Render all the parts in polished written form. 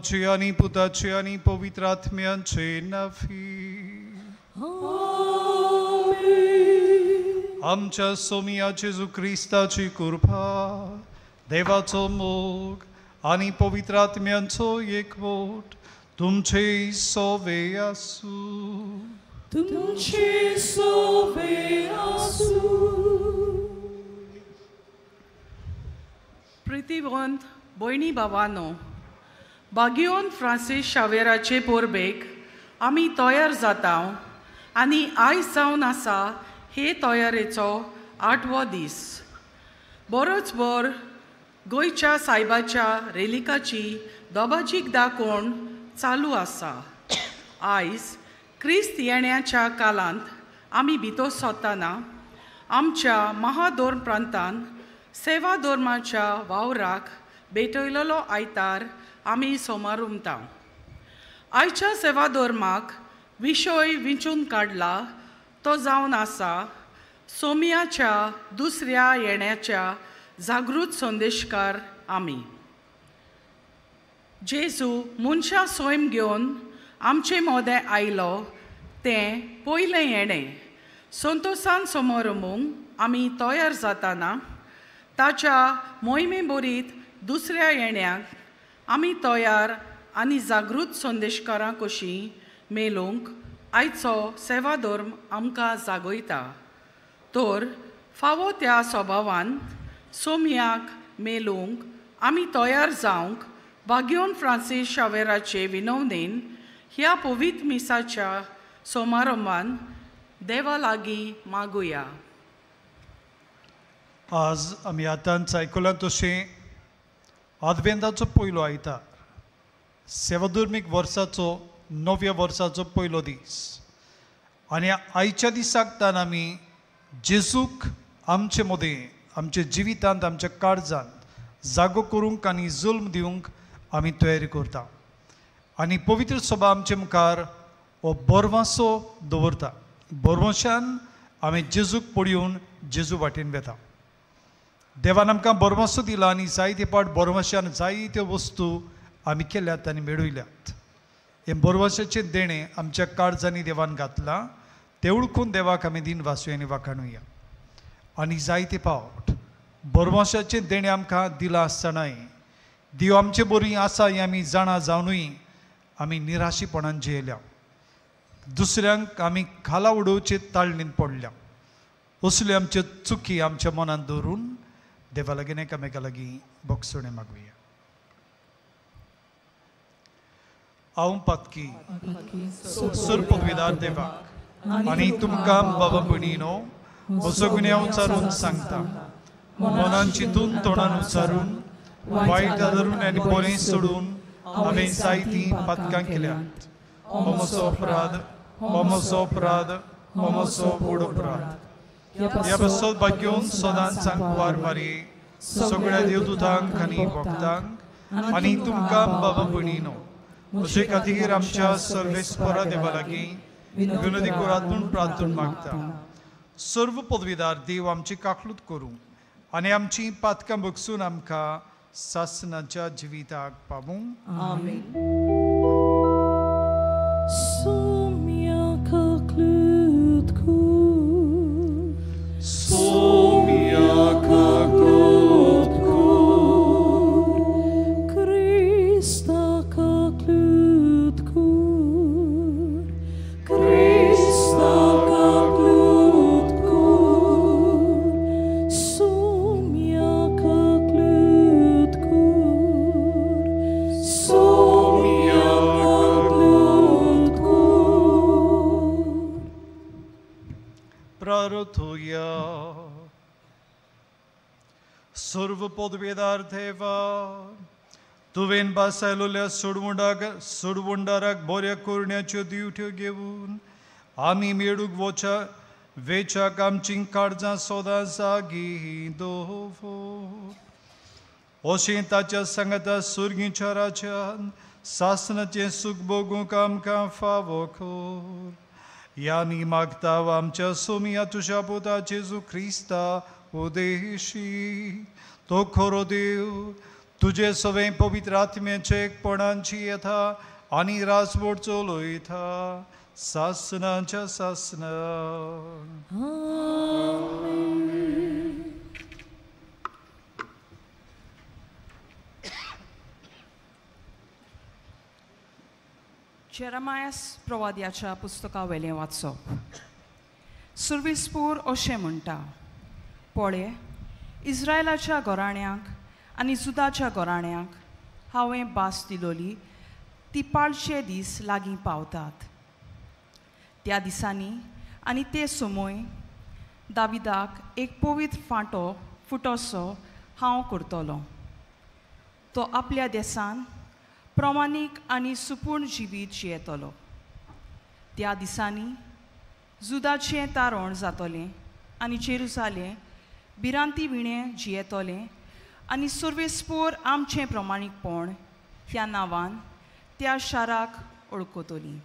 बापाचे आनी पुताचे आनी पवित्र आत्म्याचे नाफी। आमच्या सोमिया जेजू क्रिस्ताची कृपा, देवाचो मोग आनी पवित्र आत्म्यांचो एकवट तुमचे सोवे आसूं। तुमचे सोवे आसूं। प्रितीवंत भयणी भावानो, बागियोन फ्रांसीस शावेराचे परबेक आमी तयार जाता आनी आयज जावन आसा हे तयारेचो आठवो दीस। बरोच बर गोंयच्या सायबाच्या रेलिकाची दोबाजीक दाखोवण चालू आसा। आयज क्रिस्त येण्याच्या कालांत आमी भितर सरतना आमच्या महाधर्म प्रांतान सेवा धर्माच्या वावराक भेटयलेलो आयतार आमी सोमारुमता। आयच्या सेवा धर्माक विशय विंचून काडला तो जावन आसा सोमियाच्या दुसऱ्या येण्याच्या जागृत संदेशकार आमी। जेजू मनशां सैम घेवन आमचे मोदें आयलो तें पयलें येणें संतोसान समारंभूंक आमी तयार जाताना ताच्या मोहिमे बरीत दुसऱ्या येण्याक आमी तयार आनी जागृत संदेशकारां कशीं मेलोवंक आयचो सेवा धर्म आमकां जागयता। तर फावो त्या स्वभावान सोमयाक मेलोवंक आमी तयार जावंक बागियोन फ्रांसीस शावेराचे विनवणेन ह्या पवित्र मिसाच्या समारंभान देवा लागीं मागुया। आज आमी आतांच आयकलां तशें आदवेंताचो पयलो आयतार, सेवाधर्मीक वर्साचो नव्या वर्साचो पयलो दीस आनी आयच्या दिसाक तान आमी जेजूक आमचे मदें, आमच्या जिवितांत, आमच्या काळजांत जागो करूंक आनी जुल्म दिवंक आमी तयारी करता आनी पवित्र सभा आमचे मुखार हो बरवासो दवरता। बरवशान आमी जेजूक पळोवन जेजू वाटेन वेता। देवान आमकां बरवासो दिला आनी जायते पाट बरवाशान जायत्यो वस्तू आमी केल्यात आनी मेळयल्यात। हें बरवाशाचें देणें आमच्या काळजांनी देवान घातलां तें वळखून देवाक आमी दिन वासूया आनी वाखाणुया। आनी जायते पावट बरवाशाचें देणें आमकां दिलां आसतनाय देव आमचे बरी आसा हें आमी जाणा जावनूय आमी निराशीपणान जियेल्या, दुसऱ्यांक आमी खाला उडोवचे ताळणीन पडल्या। असल्यो आमच्यो चुकी आमच्या मनांत दवरून देवा लागीं एकामेका लागीं बोगसणें मागुया। हांव पातकी सर पदवीदार देवाक आनी तुमकां बाबा भयणीनो म्हजो गुन्यांव उचारून सांगता, मनान चिंतून तोंडान उचारून वायट धरून आनी बरें सोडून हांवें जायतीं पातकां केल्यात। हो म्हजो अपराध, हो म्हजो अपराध, हो म्हजो व्हड अपराध। ह्या पासत भाग्योन सदांच सांकवार मारी सगळ्या देवदूतांक आनी भक्तांक आनी तुमकां बाबा भयणीनो म्हजे खातीर आमच्या सर्वेस्परा देवा लागीं विनोदी करात म्हूण प्रार्थना मागता। सर्व पदवीदार देव आमची काकलूत करूं आनी आमची पातकां बगसून आमकां सासनाच्या जिविताक पावूं। आमेन। सोम्या काकलूत कर, सोम्या काकलूत कर, क्रिस्ता काकलूत कर, क्रिस्ता काकलूत कर, सोम्या काकलूत कर, सोम्या काकलूत कर। प्रार्थुया। सर्व पदवीदार देवा, तुवें बासायलोल्या सोडवंडाराक बऱ्या करण्याच्यो दिवट्यो घेवन आमी मेळूंक वच्या वेच्याक आमचीं काळजां सदां जागी दवर। अशें ताच्या सांगाता सुर्गीच्या राज्यान सासनाचें सूख भोगूंक आमकां फावो कर। ह्या आमी मागता आमच्या सोमिया तुज्या पुता जेजू क्रिस्ता उदेशी, तो खरो देव, तुजे सवें पवित्र आत्म्याचे एकपणांची येता आनी रासभर चलयता सासनाच्या सासना. जेरमायस प्रवाद्याच्या पुस्तका वेलें वाचप. सुर्विसपूर अशें म्हणटा, पळय इस्रायलाच्या घराण्यांक आनी जुदाच्या घराण्यांक हांवें भास दिलोली ती पाळचे दीस लागीं पावतात. त्या दिसांनी आनी ते समय दाविदाक एक पवित्र फांटो फुटोसो हांव करतलो. तो आपल्या देसान प्रमाणीक आनी सुपूर्ण जिवीत जियेतलो. त्या दिसांनी जुदाचें तारण जातलें आनी जेरुजालें भिरांती विणें जियेतलें आनी सुर्वेस्पोर आमचें प्रमाणीकपण ह्या नांवान त्या शाराक वळखतली.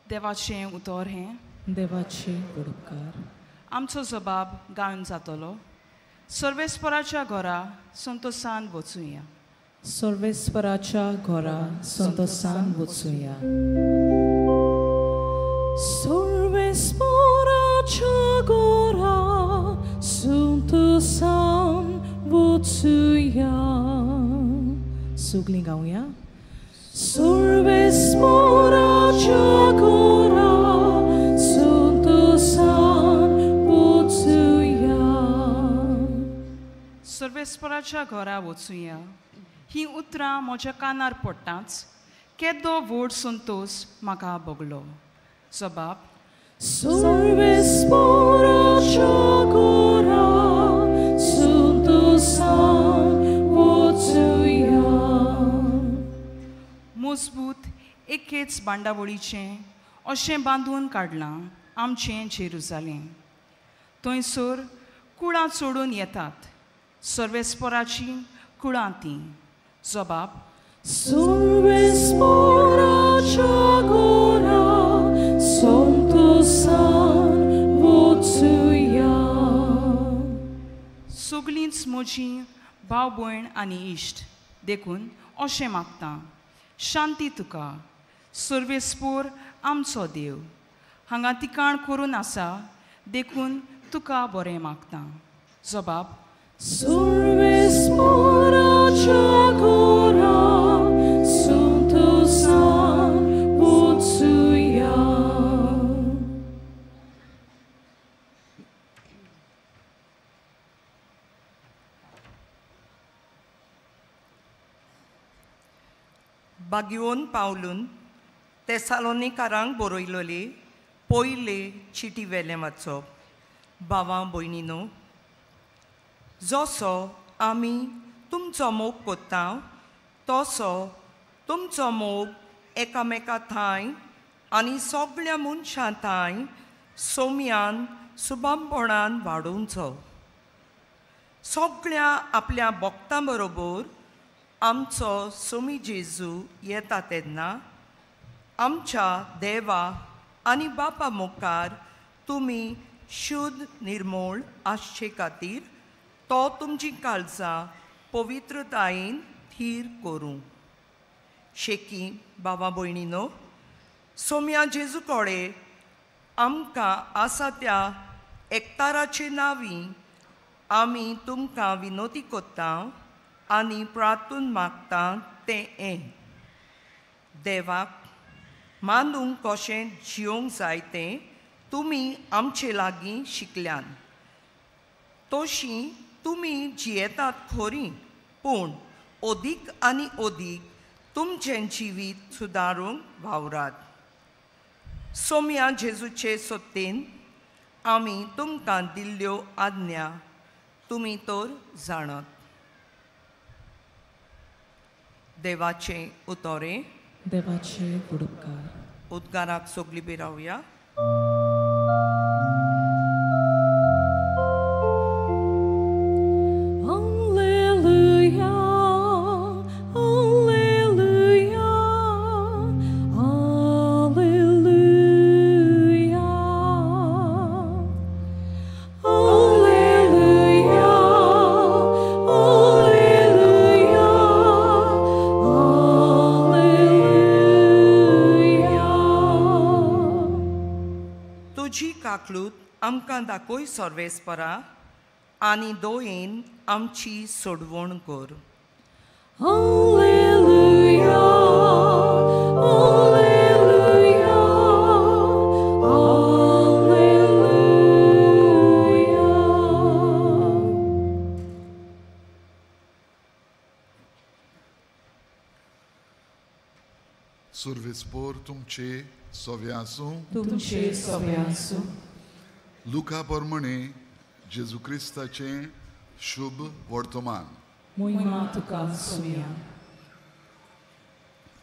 देवाचें उतर हें. देवाचे उपकार. आमचो जबाब गावन जातलो. सर्वेस्पराच्या घरा संतोसान वचुया. सर्वेस्पराच्या घरा संतोसान वचुया. सर्वेस्पराच्या घरा संतोसान वचुया. सगळीं गावया. सर्वेस्पराच्या घरा संतोसान वचुया. सर्वेस्पराच्या घरा वचुया ही उतरां म्हज्या कानार पडटाच केदो व्हड संतोस म्हाका भोगलो. जबाब. सर्वेस्पराच्या घरा संतोसान वचुया. मजबूत एकेच बांदावळीचें अशें बांदून काडलां आमचें जेरुजालें. थंयसर कुळां चडून येतात सर्वेस्पराचीं कुळां तीं. जबाब. सर्वेस्पराच्या घरा संतोसान वचुया. सगळींच म्हजीं भाव भयण आनी इश्ट देखून अशें मागता, शांती तुका. सर्वेस्पोर आमचो देव हांगा तिकाण करून आसा देखून तुका बरें मागता. जबाब. सर्वेस्पराच्या घरा संतोसान वचुया. बागिवन पावलून तेसालोनिकारांक बरयलोली पयले चिटी वेलें वाचप. भावां भयणीनो, जसो आमी तुमचो मोग कोत्ता तसो तुमचो मोग एकामेका थांय आनी सगळ्या मनशां थांय सोम्यान सुबामपणान वाडोवचो. सगळ्या आपल्या भक्तां बरोबर आमचो सोमी जेजू येता तेन्ना आमच्या देवा आनी बापा मुखार तुमी शुद्ध निर्मोळ आसचे खातीर तो तुमची काळजां पवित्रतायेन थीर करूं. शेकी बाबा भयणीनो, सोम्या जेजू कडेन आमकां आसा त्या एकताराचे नांवी आमी तुमकां विनोती कोत्ता आनी प्रार्थून मागता तें हें, देवाक मानूंक कशें जियोंक जाय तें तुमी आमचे लागीं शिकल्यान. तशी तुमी जियेतात खरी, पूण अदीक आनी अदीक तुमचें जिवीत सुदारूंक वावरात. सोम्या जेजूचे सत्तेन आमी तुमकां दिल्ल्यो आज्ञा तुमी तर जाणत. देवाचें उतोरें. देवाचे उपकार. उद्गाराक सगळीं बिरावया. Alleluia, Alleluia, Alleluia, Alleluia, Alleluia. तुजी काकलूत आमकां दाखय सर्वेस्परा आनी दोयेन आमची सोडवण कर. Alleluia, Alleluia, Alleluia. सुर्वेस्पोर तुमचे सोवे आसूं. तुमचे सोवे आसूं. लुका प्रमाणे जेजू क्रिस्ताचें शुभ वर्तमान. मोहिमा तुका सोया.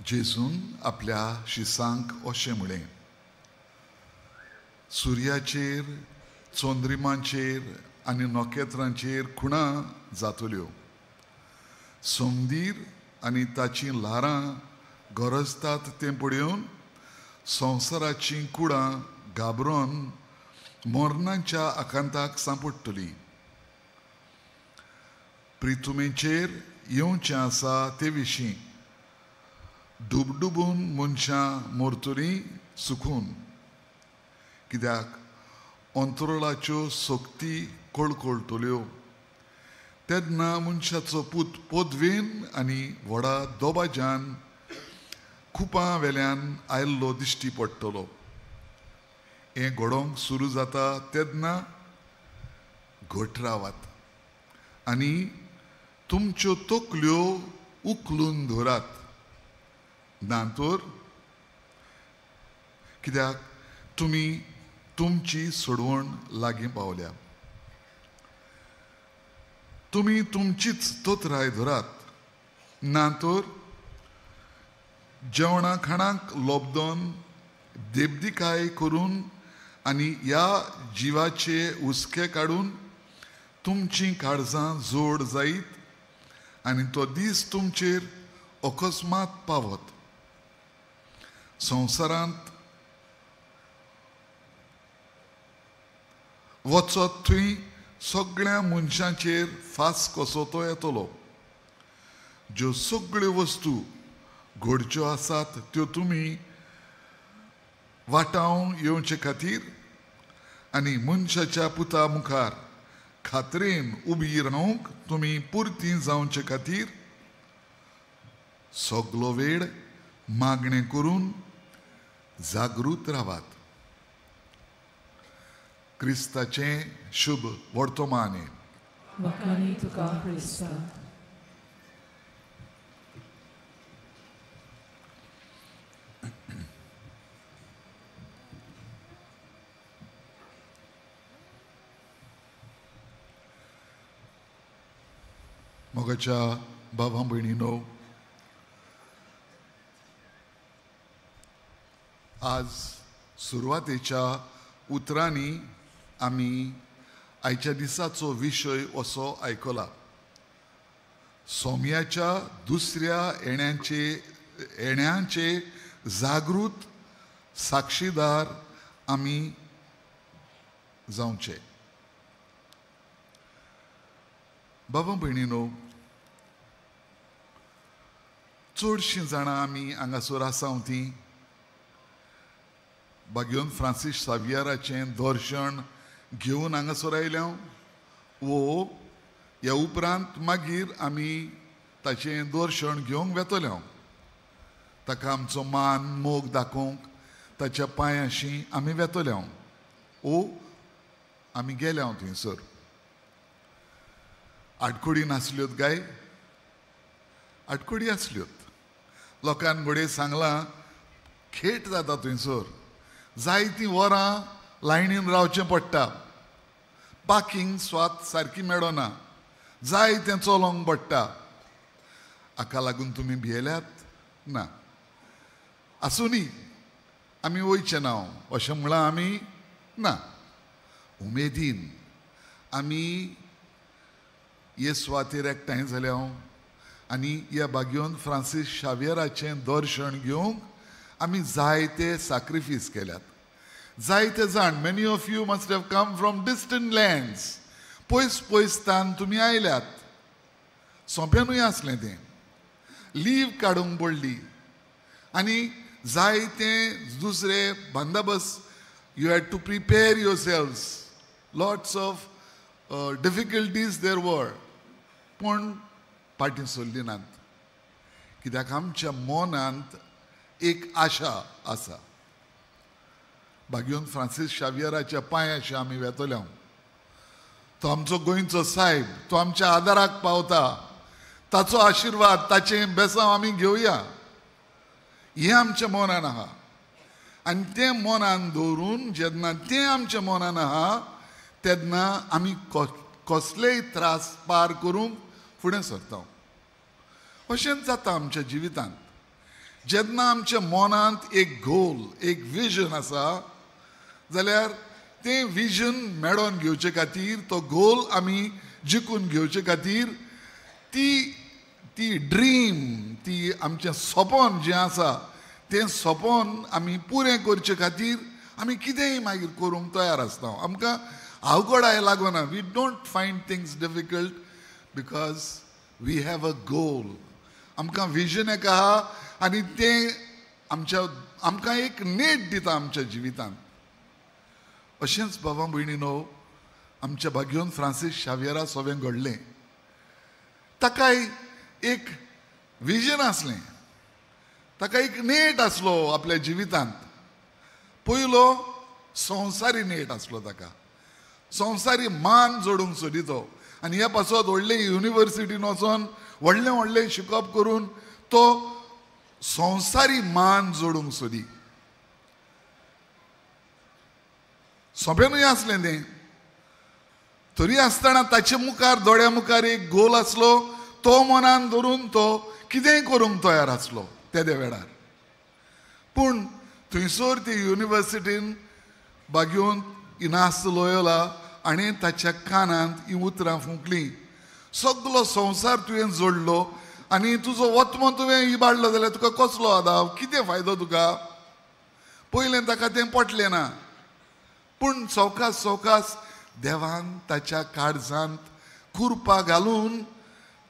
जेजून आपल्या शिसांक अशें म्हळें, सुर्याचेर, चंद्रिमाचेर आनी नखेत्रांचेर खुणां जातल्यो. संदीर आनी ताचीं ल्हारां गरजतात तें पळोवन संवसाराचीं कुडां घाबरून मरणाच्या आकांताक सांपडटली. प्रितुमेचेर येवचें आसा ते विशीं डुबडुबून मनशां मरतलीं सुकून, कित्याक अंतरळाच्यो सक्ती कळकळटल्यो. तेन्ना मनशाचो पूत पदवेन आनी व्हडा दोबाज्यान कुपां वेल्यान आयिल्लो दिश्टी पडटलो. हें घडोवंक सुरू जाता तेन्ना घट रावात आनी तुमच्यो तकल्यो उखलून धरात, ना तर कित्याक तुमी तुमची सोडवण लागीं पावल्या. तुमी तुमचीच तोतराय धरात, ना तर जेवणा खाणाक लोबदोन देबदिकाय करून आनी ह्या जिवाचे हुस्के काडून तुमचीं काळजां जोड जायत आनी तो दीस तुमचेर अकस्मात पावत. संवसारांत वचत थंय सगळ्या मनशांचेर फास कसो तो येतलो. ज्यो सगळ्यो वस्तू घडच्यो आसात त्यो तुमी वाटावन येवचे खातीर आनी मनशाच्या पुता मुखार खात्रेन उबी रावंक तुमी पुरती जावचे खातीर सगलो वेळ मागणें करून जागृत रावात. क्रिस्ताचें शुभ वर्तमान. तुका क्रिस्ता. मोगाच्या बाबा भयणीनो, आज सुरवातेच्या उतरांनी आमी आयच्या दिसाचो विशय असो आयकला, सोम्याच्या दुसऱ्या येण्याचे जागृत साक्षीदार आमी जावचे. बाबा भयणीनो, चडशीं जाणां आमी हांगासर आसा तीं बागयोन फ्रांसीस सावियराचें दर्शन घेवन हांगासर आयल्या वो ह्या उपरांत मागीर आमी ताचें दर्शन घेवंक वेतले. ताका आमचो मान मोग दाखोवंक ताच्या पांयांशी आमी वेतले ओ आमी गेल्या थंयसर. आडखोडी नासल्योत काय? आडखोडी आसल्योत. लोकान घडये सांगलां खेट जाता थंयसर, जायतीं वरां लायनीन रावचें पडटा, पार्किंग स्वात सारकी मेळना, जाय तें चलोवंक पडटा. हाका लागून तुमी भियेल्यात ना? आसूं न्ही, आमी वयचें ना अशें म्हळां आमी ना. उमेदीन आमी हे सुवातेर एकठांय जाल्या आनी ह्या बागयोन फ्रांसीस शावियराचें दर्शन घेवंक आमी जायते साक्रिफीस केल्यात. जायते जाण, many of you must have come from distant lands, पयस पयसतान तुमी आयल्यात. सोंपें आसलें तें, लीव काडूंक पडली आनी जायते दुसरे बंदोबस्त You had to prepare yourselves. Lots of difficulties there were. पूण फाटीं सरली नात, कित्याक आमच्या मनांत एक आशा आसा. भाग्योन फ्रांसीस शावियराच्या पांयाशी आमी वेतले. तो आमचो गोंयचो सायब, तो आमच्या आदाराक पावता. ताचो आशिर्वाद, ताचें बेसांव आमी घेवया, हें आमच्या मनान आहा. आनी तें मनान दवरून जेन्ना तें आमच्या मनान आहा तेन्ना आमी कसलेय त्रास पार करूंक फुडें सरता. अशेंच जाता आमच्या जिवितांत. जेन्ना आमच्या मनांत एक गोल, एक विजन आसा जाल्यार तें विजन मेळोवन घेवचे खातीर, तो गोल आमी जिखून घेवचे खातीर ती ती ड्रीम, ती आमचें सपन जें आसा तें सपन आमी पुरें करचे खातीर आमी कितेंय मागीर करूंक तयार आसता. आमकां अवघडाय लागना. We don't find things difficult because we have a goal. आमकां विजन एक आहा आनी तें आमच्या आमकां एक नेट दिता आमच्या जिवितांत. अशेंच बाबा भयणीनो आमच्या भाग्योन फ्रांसीस शावियरा सोवें घडलें. ताकाय एक विजन आसलें, ताका एक नेट आसलो आपल्या जिवितांत. पयलो संवसारी नेट आसलो ताका, संवसारी मान जोडूंक सोदी तो. आनी ह्या पासत व्हडले युनिवर्सिटीन वचोन व्हडलें व्हडलें शिकप करून तो संवसारी मान जोडूंक सोदी. सोंपें न्हय आसलें तें. तरी आसतना ताचे मुखार, दोळ्या मुखार एक गोल आसलो, तो मनान धरून तो कितेंय करूंक तयार आसलो तेदे वेळार. पूण थंयसर ती युनिवर्सिटीन बागेवन इनास लोयोला आनी ताच्या कानांत ही उतरां फुंकलीं, सगलो संवसार तुवें जोडलो आनी तुजो वतमो तुवें इबाडलो जाल्यार तुका कसलो आदाव, कितें फायदो तुका? पयलें ताका तें पटलें ना, पूण सवकास सवकास देवान ताच्या काळजांत कुरपा घालून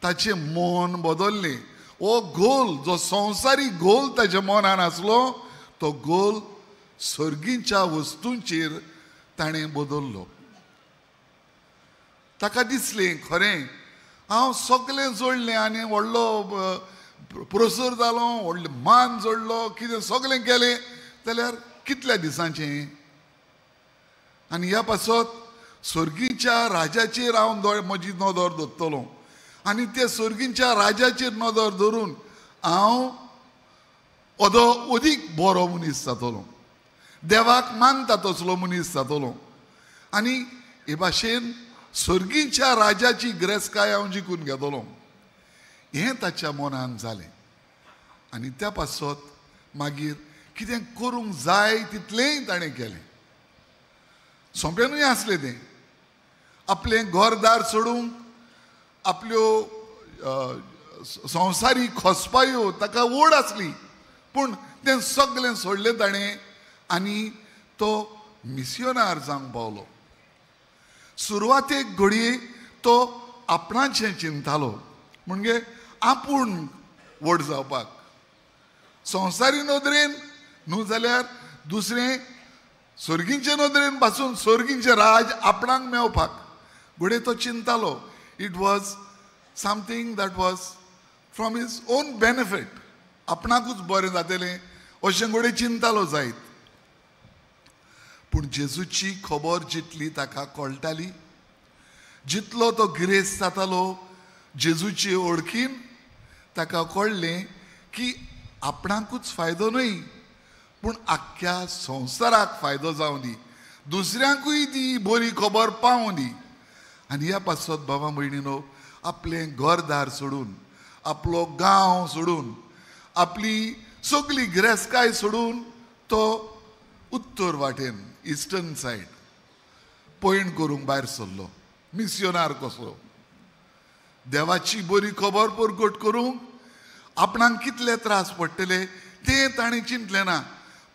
ताचें मन बदल्लें. हो गोल, जो संवसारी गोल ताच्या मनान आसलो तो गोल सर्गीच्या वस्तूंचेर ताणें बदल्लो. ताका दिसलें खरें हांव सगळें जोडलें आनी व्हडलो प्रोसर जालो, व्हडलो मान जोडलो, कितें सगळें केलें जाल्यार कितल्या दिसांचें? आनी ह्या पासत सर्गीच्या राजाचेर हांव दोळे म्हजी नदर दवरतलो आनी ते सर्गीच्या राजाचेर नदर धरून हांव अदो अदीक बरो मनीस जातलो, देवाक मानता तसलो मनीस जातलो आनी हे भाशेन सर्गीच्या राजाची ग्रेसकाय हांव जिखून घेतलो. हें ताच्या मनान जालें आनी त्या पासत मागीर कितें करूंक जाय तितलेंय ताणें केलें. सोंपें न्हय आसलें तें. आपलें घरदार सोडूंक, आपल्यो संवसारी खोसपायो ताका ओड आसली, पूण तें सगळें सोडलें ताणें आनी तो मिसियोनार जावंक पावलो. सुरवातेक घडये तो आपणाचें चिंतालो, म्हणजे आपूण व्हड जावपाक, संवसारी नदरेन न्हू जाल्यार दुसरें सर्गींचे नदरेन पासून सर्गींचें राज आपणाक मेळपाक घडये तो चिंतालो. It was something that was from his own benefit, आपणाकूच बरें जातलें अशें घडये चिंतालो जायत. पूण जेजूची खबर जितली ताका कळटाली, जितलो तो गिरेस्त जातालो जेजूची ओळखीन, ताका कळ्ळें की आपणाकूच फायदो न्हय पूण आख्ख्या संवसाराक फायदो जावं दी, दुसऱ्यांकूय ती बरी खबर पावूं दी. आनी ह्या पासत बाबा भयणीनो आपलें घरदार सोडून, आपलो गांव सोडून, आपली सगली गिरेस्तकाय सोडून तो उत्तर वाटेन, इस्टर्न सायड पयण करूंक भायर सरलो, मिसियोनार कसो. देवाची बरी खबर परगट करूंक आपणाक कितले त्रास पडटले तें ताणें चिंतलें ना,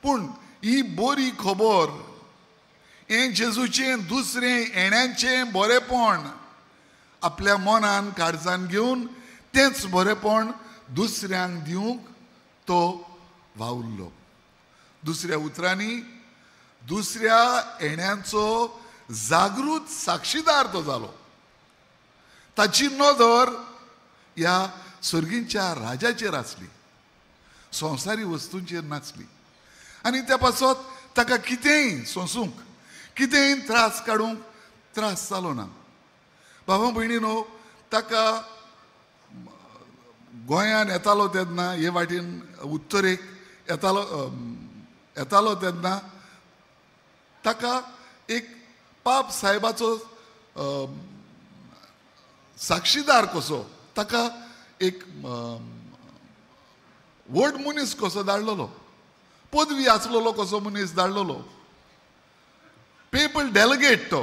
पूण ही बरी खबर, हें जेजूचें दुसरें येण्याचें बरेपण आपल्या मनान काळजान घेवन तेंच बरेपण दुसऱ्यांक दिवंक तो वावुरलो. दुसऱ्या उतरांनी दुसऱ्या येण्यांचो जागृत साक्षीदार तो जालो. ताची नदर ह्या सर्गींच्या राजाचेर आसली, संवसारी वस्तूंचेर नासली. आनी त्या पासत ताका कितेंय सोंसूंक, कितेंय त्रास काडूंक त्रास जालो ना. बाबा भयणीनो, ताका गोंयान येतालो तेन्ना, हे वाटेन उत्तरेक येतालो तेन्ना ताका एक पाप साहेबाचो साक्षीदार कसो, ताका एक व्हड मनीस कसो धाडलेलो, पदवी आसलेलो कसो मनीस धाडलेलो, पेपल डेलिगेट तो.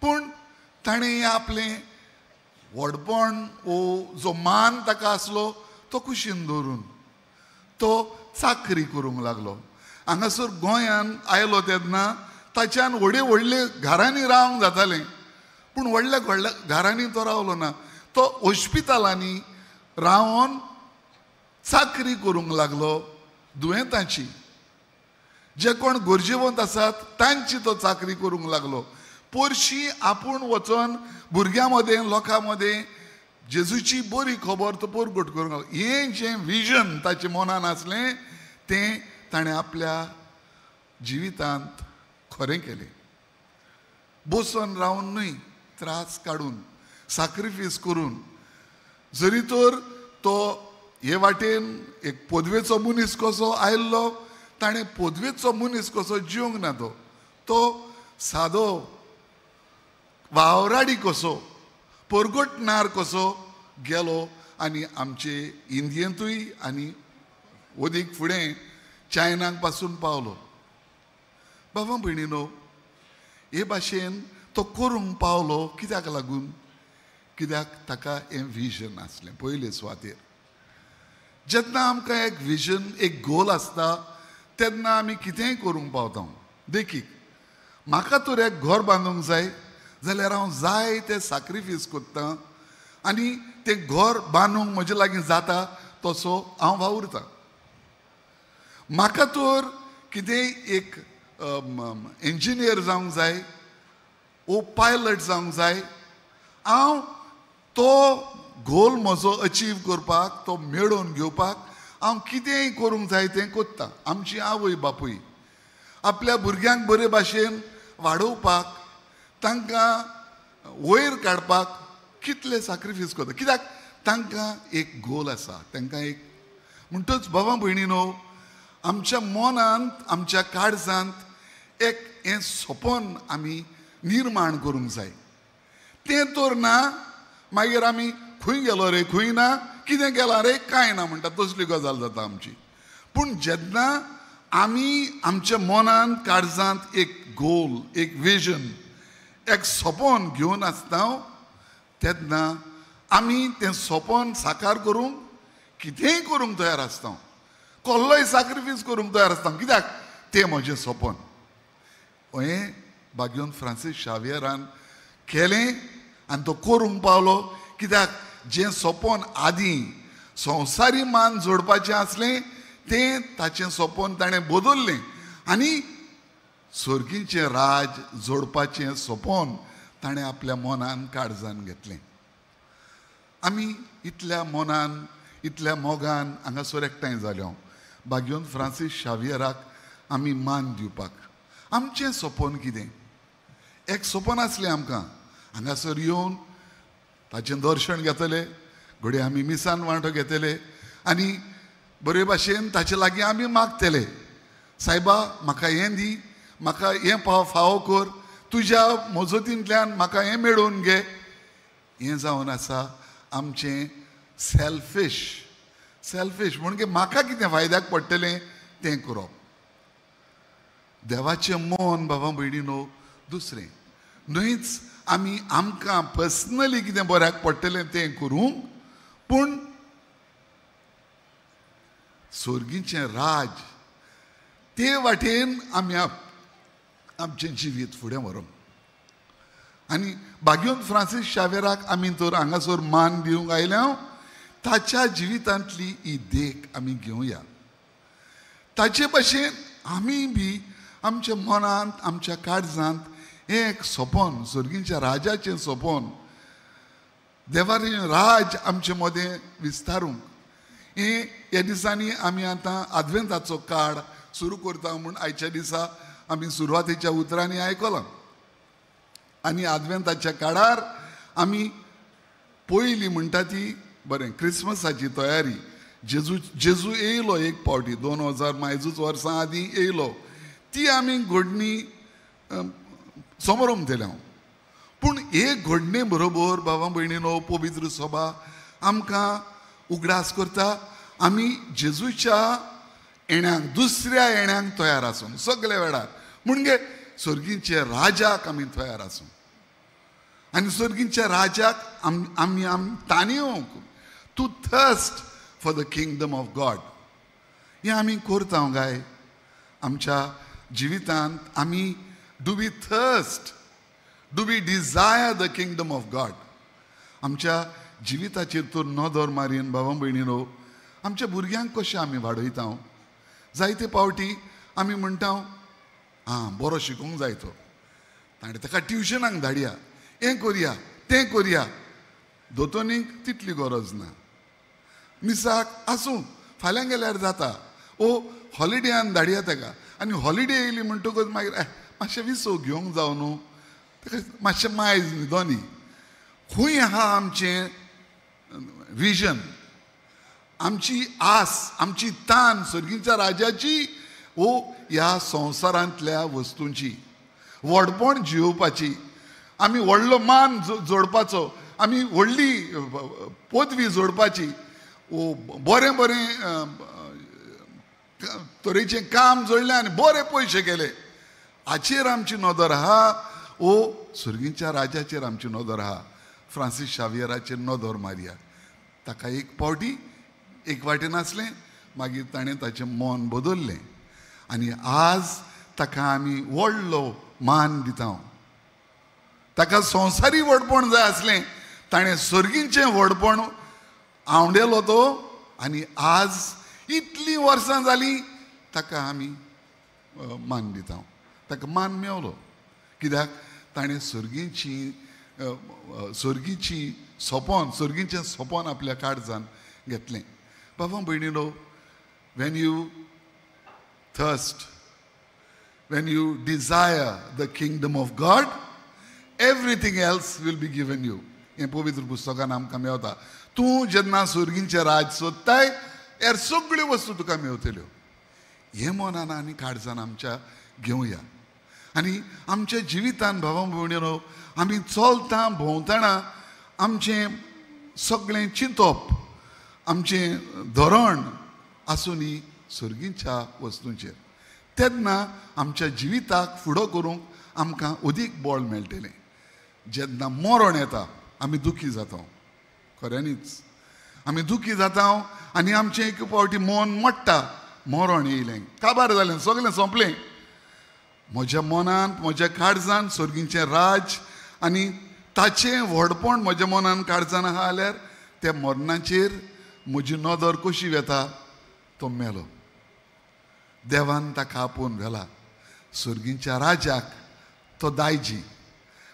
पूण ताणें आपलें व्हडपण वो जो मान ताका आसलो तो कुशीन दवरून तो चाकरी करूंक लागलो. हांगासर गोंयान आयलो तेन्ना ताच्यान व्हडले व्हडले घरांनी रावंक जातालें, पूण व्हडल्या व्हडल्या घरांनी तो रावलो ना. तो हॉस्पिटलांनी रावन चाकरी करूंक लागलो दुयेंतांची, जे कोण गरजेवंत आसात तांची तो चाकरी करूंक लागलो. पोरशी आपूण वचोन भुरग्यां मदें, लोकां मदें जेजूची बरी खबर तो परगट करूंक लागलो. हें जें विजन ताचें मनान आसलें तें ताणें आपल्या जिवितांत खरें केलें. बसून रावन न्हय, त्रास काडून, साक्रिफीस करून. जरी तर तो हे वाटेन एक पदवेचो मनीस कसो आयिल्लो, ताणें पदवेचो मनीस कसो जिवंक ना. तो तो सादो वावराडी कसो, परगटणार कसो गेलो आनी आमचे इंडियेंतूय आनी वदीक फुडें चायनाक पासून पावलो. बाबा भयणीनो, हे भाशेन तो करूंक पावलो कित्याक लागून? कित्याक ताका हें विजन आसलें पयले सुवातेर. जेन्ना आमकां एक विजन, एक गोल आसता तेन्ना आमी कितेंय करूंक पावता. देखीक, म्हाका तर एक घर बांदूंक जाय जाल्यार हांव जाय तें साक्रिफीस करतां आनी तें घर बांदूंक म्हजे लागीं जाता तसो हांव वावुरतां. म्हाका तर कितेंय एक इंजिनियर जावंक जाय वो पायलट जावंक जाय, हांव तो गोल म्हजो अचीव करपाक, तो मेळोवन घेवपाक हांव कितेंय करूंक जाय तें करतां. आमची आवय बापूय आपल्या भुरग्यांक बरे भाशेन वाडोवपाक, तांकां वयर काडपाक कितले साक्रिफीस करता, कित्याक तांकां एक गोल आसा, तांकां एक. म्हणटच बाबा भयणीनो, आमच्या मनांत, आमच्या काळजांत एक हें सपन आमी निर्माण करूंक जाय. तें तर ना मागीर आमी खंय गेलो रे, खंय ना, कितें केलां रे, कांय ना म्हणटा, तसली गजाल जाता आमची. पूण जेन्ना आमी आमच्या मनांत, काळजांत एक गोल, एक विजन, एक सपन घेवन आसता तेन्ना आमी तें सपन साकार करूंक कितेंय करूंक तयार आसता, कसलोय साक्रिफीस करूंक तयार आसता, कित्याक तें म्हजें सपन. हें बाग्योन फ्रांसीस शावियरान केलें आनी तो करूंक पावलो, कित्याक जें सपन आदीं संवसारी मान जोडपाचें आसलें तें ताचें सपन ताणें बदल्लें आनी सर्गीचें राज जोडपाचें सपन ताणें आपल्या मनान, काळजान घेतलें. आमी इतल्या मनान, इतल्या मोगान हांगासर एकठांय जाल्यो बाग्योन फ्रांसीस शावियराक आमी मान दिवपाक. आमचें सपन कितें? एक सपन आसलें आमकां, हांगासर येवन ताचें दर्शन घेतले, घडये आमी मिसान वांटो घेतले आनी बरे भाशेन ताचे लागीं आमी मागतले, सायबा म्हाका हें दी, म्हाका हें फावो कर, तुज्या मजतींतल्यान म्हाका हें मेळोवन घे. हें जावन आसा आमचें सेल्फीश. सेल्फीश म्हणजे म्हाका कितें फायद्याक पडटलें तें करप. देवाचें मन बाबा भयणीनो दुसरें न्हयच, आमी आमकां पर्सनली कितें बऱ्याक पडटलें तें करूंक, पूण सर्गीचें राज ते वाटेन आमी आमचें जिवीत फुडें व्हरूंक. आनी बाग्योन फ्रांसीस शावेराक आमी तर हांगासर मान दिवंक आयल्या, ताच्या जिवितांतली ही देख आमी घेवया. ताचे भशेन आमी बी आमच्या मनांत, आमच्या काळजांत एक सपन, सर्गीच्या राजाचें सपन, देवाचें राज आमचे मदें विस्तारूंक हें ह्या दिसांनी आमी आतां आदवेंताचो काळ सुरू करता म्हूण आयच्या दिसा आमी सुरवातेच्या उतरांनी आयकलां. आनी आदवेंताच्या काळार आमी पयली म्हणटा ती बरें क्रिसमसाची तयारी. जेजू येयलो एक पावटी 2000 मायजूच वर्सां आदीं येयलो, ती आमी घडणी समरोम दिल्या. पूण एक घडणे बरोबर बाबा भयणीनो पवित्र सभा आमकां उगडास करता आमी जेजूच्या येण्याक, दुसऱ्या येण्याक तयार आसूं सगळे वेळार. म्हणजे सर्गीच्या राजाक आमी तयार आसूं आनी सर्गीच्या राजाक आमी ताणेवंक to thirst for the kingdom of God हें आमी करता काय आमच्या जिवितांत? आमी do we thirst, do we desire the kingdom of God? आमच्या जिविताचेर तर नदर मारीन बाबा भयणीनो, आमच्या भुरग्यांक कशें आमी वाडयता? जायते पावटी आमी म्हणटा आं बरो शिकूंक जाय तो, ताणें ताका ट्युशनाक धाडया, हें करया तें करया. दोतोनीक तितली गरज ना, मिसाक आसूं फाल्यां गेल्यार जाता, ओ हॉलिडेयान धाडया ताका. आनी हॉलिडे येयली म्हणटकच मागीर मातशें विसव घेवंक जावं न्हू, ताका मातशें मायज न्हिदो न्ही. खूंय आहा आमचें विजन, आमची आस, आमची तान सर्गीच्या राजाची ओ ह्या संवसारांतल्या वस्तूंची, व्हडपण जियोवपाची, आमी व्हडलो मान जोडपाचो, आमी व्हडली पदवी जोडपाची, ओ बरें बरें तरेचें काम जोडलें आनी बरे पयशे केले, हाचेर आमची नदर आहा ओ सर्गीच्या राजाचेर आमची नदर आहा? फ्रांसीस शावियराचेर नदर मारया. ताका एक पावटी एक वाटेन आसलें, मागीर ताणें ताचें मन बदल्लें आनी आज ताका आमी व्हडलो मान दिता. ताका संवसारी व्हडपण जाय आसलें, ताणें सर्गीचें व्हडपण आवडेलो तो, आनी आज इतलीं वर्सां जालीं ताका आमी मान दिता. ताका मान मेवलो कित्याक ताणें सर्गीची सर्गीची सपन, सर्गीचें सपन आपल्या काळजान घेतलें. बाबा भयणीनो, when you thirst, when you desire the kingdom of God, everything else will be given you. हें पवित्र पुस्तकान आमकां मेवता. तूं जेन्ना सर्गीचें राज सोदताय हेर सगळ्यो वस्तू तुका मेवतल्यो. हें मनान आनी काळजान आमच्या घेवया आनी आमच्या जिवितान भावा भयणीनो आमी चलता भोंवतना आमचें सगळें चिंतप, आमचें धोरण आसूं सर्गीच्या वस्तूंचेर, तेन्ना आमच्या जिविताक फुडो करूंक आमकां अदीक बळ मेळटलें. जेन्ना मरण येता आमी दुखी जाता, खऱ्यांनीच आमी दुखी जाता आनी आमचें एक पावटी मन मोडटा. मरण येयलें, काबार जालें, सगळें सोंपलें. म्हज्या मनांत, म्हज्या काळजान सर्गीचें राज आनी ताचें व्हडपण म्हज्या मनान काळजान आहा जाल्यार त्या मरणाचेर म्हजी नदर कशी वेता? तो मेलो, देवान ताका आपोवन व्हेला सर्गीच्या राजाक, तो दायजी.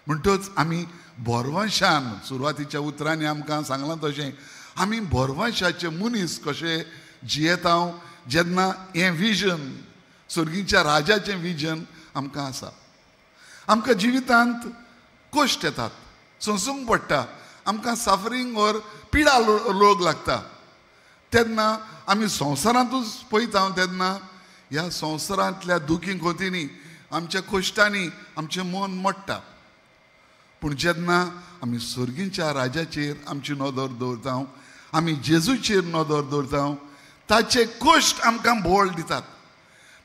म्हणटच आमी भरवंशान, सुरवातीच्या उतरांनी आमकां सांगलां तशें आमी भरवंशाचे मनीस कशे जियेता जेन्ना हें विजन, सर्गीच्या राजाचें विजन आमकां आसा. आमकां जिवितांत कश्ट येतात, सोंसूंक पडटा, आमकां सफरींग ओर पिडा रोग लागता. तेन्ना आमी संवसारांतूच पळयता, तेन्ना ह्या संवसारांतल्या दुखी खोतींनी, आमच्या कश्टांनी आमचें मन मोडटा. पूण जेन्ना आमी सर्गीच्या राजाचेर आमची नदर दवरता, आमी जेजूचेर नदर दवरता, ताचे कश्ट आमकां बळ दितात.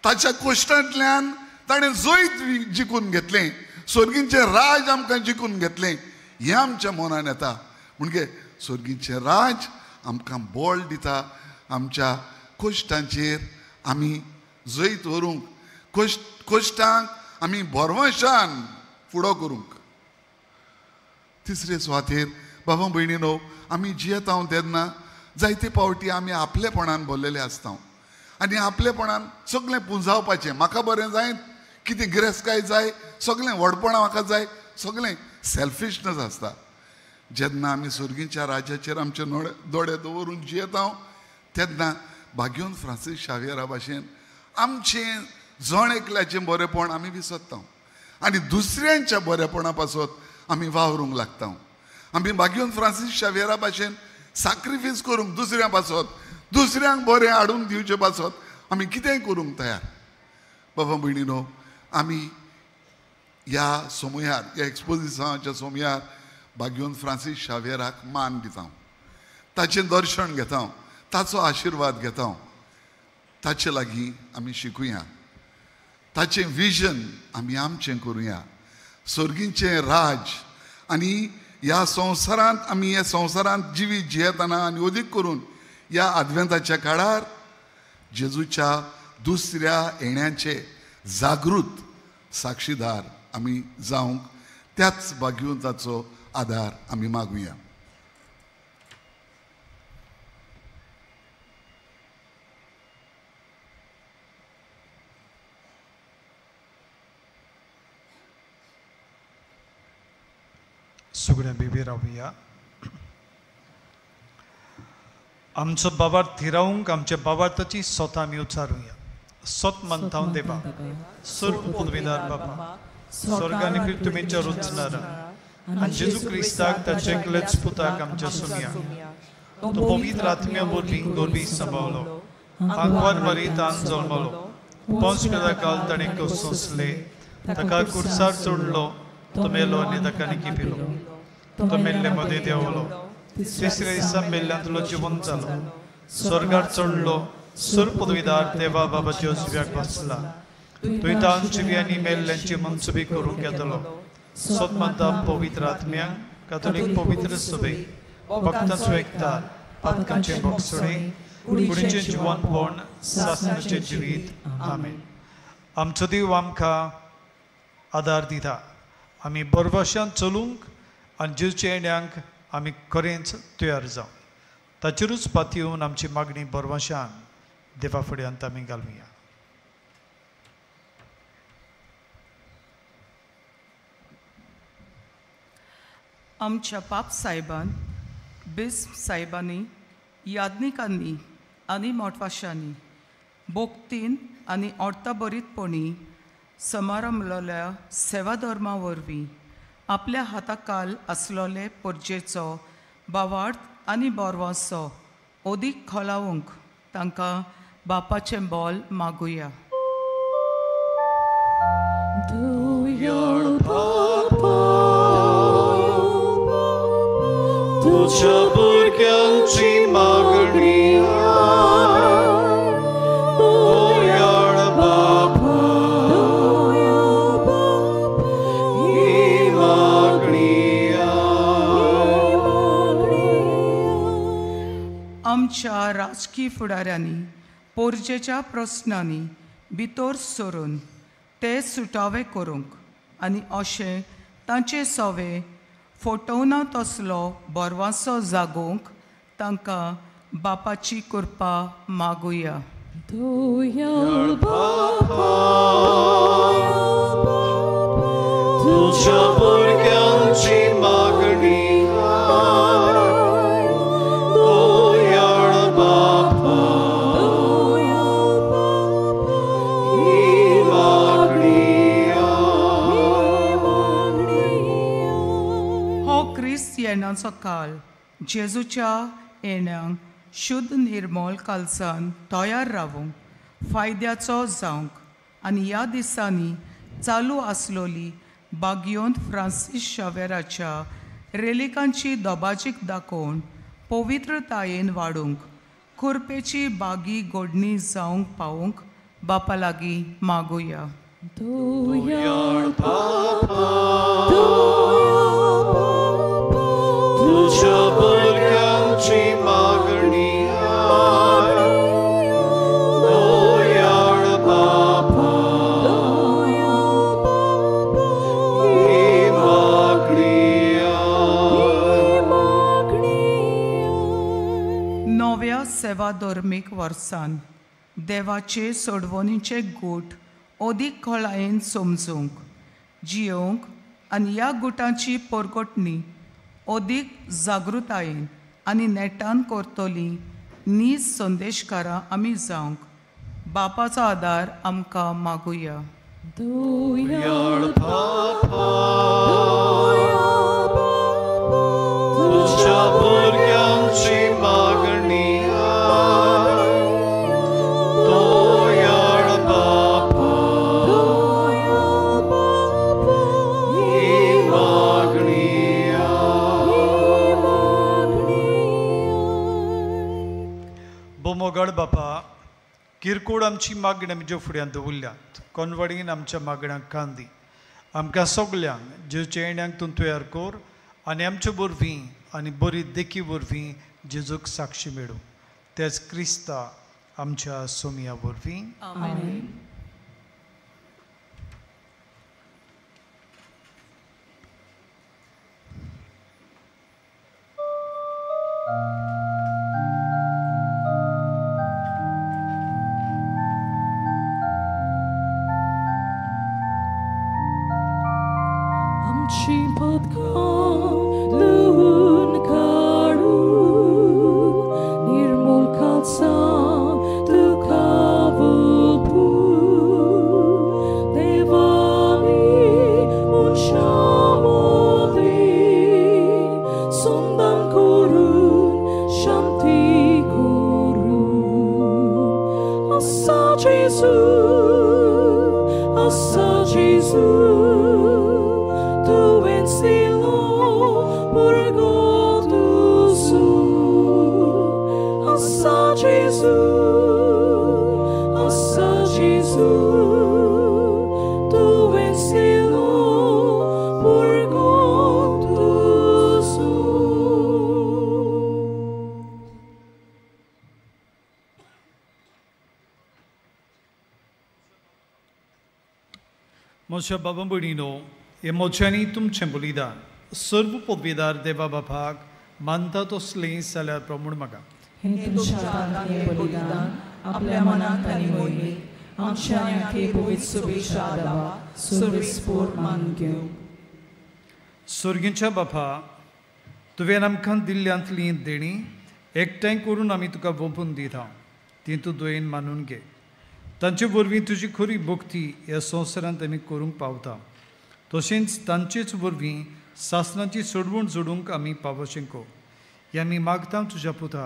ताच्या कश्टांतल्यान ताणें जैत जिखून घेतलें, सर्गीचें राज आमकां जिखून घेतलें, हें आमच्या मनान येता. म्हणजे सर्गीचें राज आमकां बळ दिता, आमच्या कश्टांचेर आमी जैत व्हरूंक, कश्टांक आमी भरवंशान फुडो करूंक. तिसरे सुवातेर बाबा भयणीनो, आमी जियेता तेन्ना जायते पावटी आमी आपलेपणान भरलेले आसता आनी आपलेपणान सगळें पुंजावपाचें, म्हाका बरें जाय कितें गिरेस्तकाय जाय, सगळें व्हडपणां म्हाका जाय, सगळें सेल्फिशनस आसता. जेन्ना आमी सर्गीच्या राज्याचेर आमचे दोळे दवरून जियेता तेन्ना भाग्योन फ्रांसीस शावियरा भाशेन आमचें जण एकल्याचें बरेंपण आमी विसरता आनी दुसऱ्यांच्या बरेपणा पासत आमी वावरूंक लागता. आमी भाग्योन फ्रांसीस शावियरा भाशेन साक्रिफीस करूंक दुसऱ्यां पासत, दुसऱ्यांक बरें हाडून दिवचे पासत आमी कितेंय करूंक तयार. बाबा भयणीनो, आमी ह्या सोमयार, ह्या एक्सपोजिसांवाच्या सोमयार भाग्योन फ्रांसीस शावियराक मान दिता, ताचें दर्शन घेता, ताचो आशिर्वाद घेता. ताचे लागीं आमी शिकुया, ताचें विजन आमी आमचें करुया. सर्गीचें राज आनी ह्या संवसारांत आमी ह्या संवसारांत जिवीत जियेतना आनी अदीक करून ह्या आदवेंताच्या काळार जेजूच्या दुसऱ्या येण्याचे जागृत साक्षीदार आमी जावंक त्याच भाग्यवंताचो आदार आमी मागुया. सगळ्या बेबी रावया. आमचो बाबार थिरावंक आमच्या बाबार्थाची स्वता आमी उच्चारुया. सत मानता देवा, सर्व पदवीदार बाबा, स्वर्गाने तुमीच्या रुचणारा आनी जेजू क्रिस्ताक ताचे एकलेच पुताक आमच्या सुमया, तो पवित्र आत्म्या वरवीं गोरवी सांबाळलो, आंकवार मरितान जल्मलो, 5 काल ताणें सोंसले, ताका कुर्सार चडलो, तो मेलो आनी ताका निकिपिलो, तो मेल्ले मदें देंवलो, तिसऱ्या दिसा मेल्ल्यांतलो जिवंत जालो, स्वर्गार चडलो, सर्व पदवीदार देवा बाबाच्या उजव्याक बसला, थंय तावन जिव्यांनी मेल्ल्यांची मनसुबी करूंक येतलो. सत मानता पवित्र आत्म्यांक, कातोलीक पवित्र सभेक, भक्तांचो एकतार, पातकांचें भोगसणें, कुडीचें जिवनपण, सासणाचें जिवीत. आमेन. आमचो देव आमकां आदार दिता, आमी बरवशान चलूंक आनी जेजूच्या येण्यांक आमी खरेंच तयार जावं. ताचेरूच पातयेवन आमची मागणी बरवशान देवा फुड्यांत आमी घालुया. आमच्या पाप साहेबान, बिस्प साहेबांनी, याज्ञिकांनी आनी मोटवाशांनी भोक्तीन आनी अर्थाबरीतपणी समारंभलेल्या सेवाधर्मा वरवीं आपल्या हाताकाल आसलोले परजेचो बावार्थ आनी बोरवांसो अदीक खोलावंक तांकां बापाचें बोल मागुया. तुझ्या भुरग्यांची मागणी दयाळ बापा, ही मागणी. आमच्या राजकी फुडाऱ्यांनी पोरजेच्या प्रस्नांनी भितर सरून ते सुटावे करूंक आनी अशें तांचे सवे फोटोवना तसलो बरवासो जागोवंक तांकां बापाची कृपा मागुया. तुझ्या भुरग्यांची मागणी दयाळ बापा, ही मागणी. हो क्रिस्त येण्याचो काल जेजूच्या येण्यांक शुद्ध निर्मोल कालसान तयार रावूंक फायद्याचो जावंक आनी ह्या दिसांनी चालू आसलोली बागियोन फ्रांसीस शावेराच्या रेलिकांची दबाजीक दाखोवन पवित्रतायेन वाडूंक खुरपेची बागी गोडणी जावंक पावूंक बापा लागीं मागुया. तुझ्या भुरग्यांची मागणी दयाळ बापा, ही मागणी. नव्या सेवा धर्मीक वर्सान देवाचे सोडवणीचे गूट अदीक खोलायेन समजूंक जियोवंक आनी ह्या गुटांची पोरगोटणी अदीक जागृतायेन आनी नेटान करतली नीज संदेशकारां आमी जावंक बापाचो आदार आमकां मागुया. दुयाळ बापा तुज्या भुरग्यांची मागणी दयाळ बापा ही मागणी. बोमोगड बापा किरकोळ आमची मागणी आमच्या फुड्यांत दवरल्यात कोनवडीन आमच्या मागण्यांक कांदी आमकां सगल्यांक जेजूच्या येण्यांक तूं तयार कर आनी आमचे वरवीं आनी बरी देखी वरवीं जेजूक साक्षी मेळूं तेच क्रिस्ता आमच्या सोमिया वरवीं. आमेन. म्हज्या बाबा भयणीनो हे मोज्यांनी तुमचें बलिदान सर्व पदवीदार देवा बापाक मानता तसलें जाल्यार प्रमूण म्हाका हें तुमच्या हातांतलें बलिदान आपल्या मनांत आनी मोहिमेक आमच्या आनी पवित्र शुभेच्छा दावा सर्वेस्पोर मान घेवं. सर्गींच्या बापा तुवें आमकां दिल्ल्यांतलीं देणीं एकठांय करून आमी तुका वोंपून दिता ती तूं दयेन मानून घे. तांचे वरवीं तुजी खरी भक्ती ह्या संवसारांत आमी करूंक पावता तशेंच तांचेच वरवीं सासनाची सोडवण जोडूंक आमी पावोशें कर. हें आमी मागता तुज्या पुता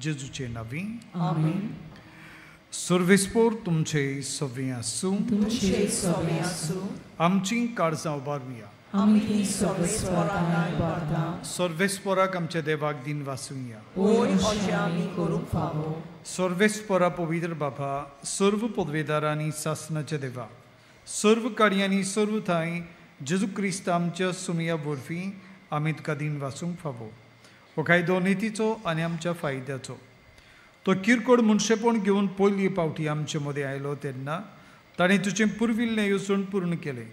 जेजूचे नांवी. आमेन. सर्वेस्पोर तुमचे सगळें आसूं. तुमचे सगळें आसूं. आमची काळजां उबारुया. आमी ती सर्वेस्पोराक उबारता. सर्वेस्पोराक आमच्या देवाक दिन वासुया. होय अशें आमी करूंक फावो. सर्वेस्पोरा पवित्र बापा सर्व पदवेदारांनी सासनाच्या देवा सर्व कार्यांनी सर्व ठांय जेजू क्रिस्त आमच्या सुमया वरवीं आमी तुका दिन वासूंक फावो. हो कायदो नितीचो आनी आमच्या फायद्याचो. तो किरकोळ मनशेपण घेवन पयली पावटी आमचे मदें आयलो तेन्ना ताणें तुजें पुर्विल्लें येवजण पूर्ण केलें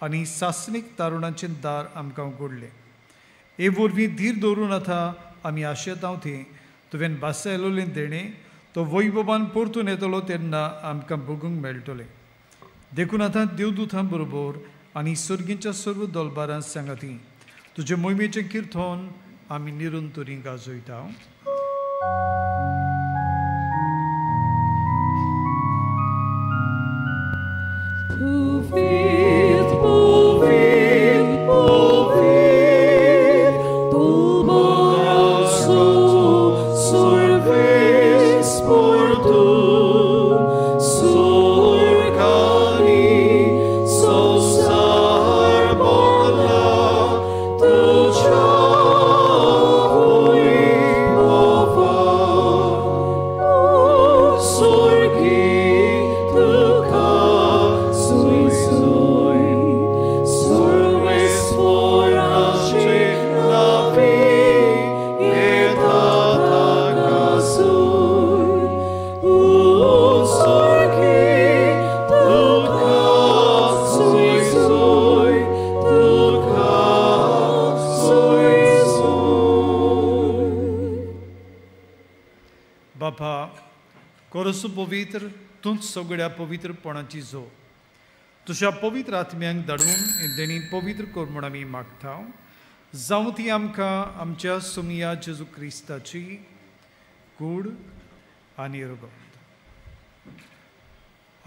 आनी सासणीक तारुणाचें दार आमकां उगडलें. हे वरवीं धीर दवरून आतां आमी आशेतांव थंय तुवें भासायलोलें देणें तो वैभवान परतून येतलो तेन्ना आमकां भोगूंक मेळटलें. देखून आतां देवदूतां बरोबर आनी सर्गींच्या सर्व दलबारां सांगाती तुजे मोहिमेचें किर्तन आमी निरंतरी गाजयता. बापा कोरसू पवित्र तूंच सगळ्या पवित्रपणाची जो तुज्या पवित्र आत्म्यांक धाडून हें देणी पवित्र कर म्हूण आमी मागता. जावं ती आमकां आमच्या सुमिया जेजू क्रिस्ताची कूड आनी रगत.